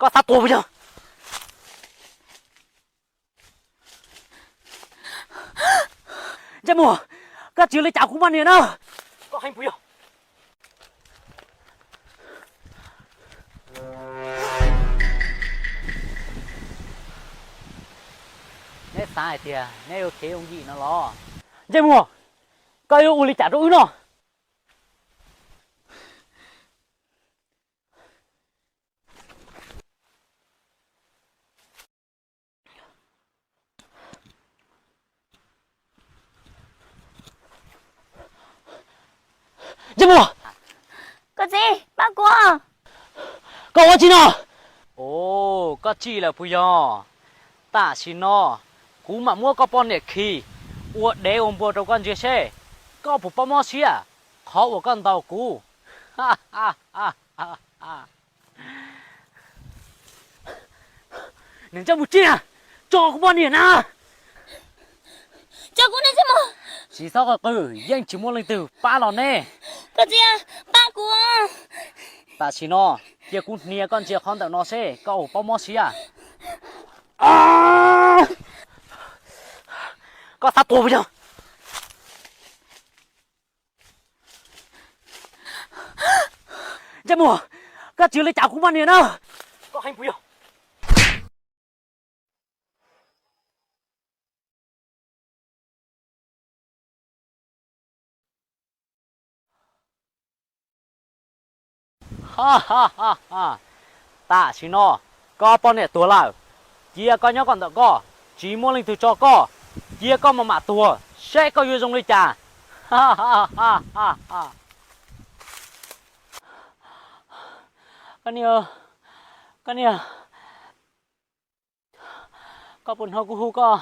Koj xav tuag puas yog? Ntsej Muag, koj tsis ua li cas kuv poj niam na. Koj heev puas yog? Neb xav hais tias neb yuav khiav yooj yim no los? Ntsej Muag, koj yuav ua li cas rau wb no? Ntsej Muag, koj txiv, pab kuv. Koj ua tsi no? Ov, koj tsim lawm puas yog? Tam sim no kuv mam muab koj poj niam khi ua dev ua npua rau koj ntsia seb koj puas paub mob siab qhov uas koj ntaus kuv. Niag ntsej muag tsiaj, tso kuv poj niam na. Tso kuv niag ntsej muag. Tsis txhob qw qw, yeej tsis muaj leej twg pab los ne. Koj txiv, pab kuv. Tam sim no cia kuv hnia koj ntsia qhov ntawm no seb koj puas paub mob siab. Koj xav tuag puas yog? Ntsej muag, koj tsis ua li cas kuv poj niam na. Koj heev puas yog? Tam sim no koj poj niam tuag lawm, cia koj nyob koj ntawm koj, tsis muaj leej twg tso koj, cia koj maj mam tuag seb koj yuav zoo li cas. Koj niam, koj niam, koj puas hnov kuv hu koj?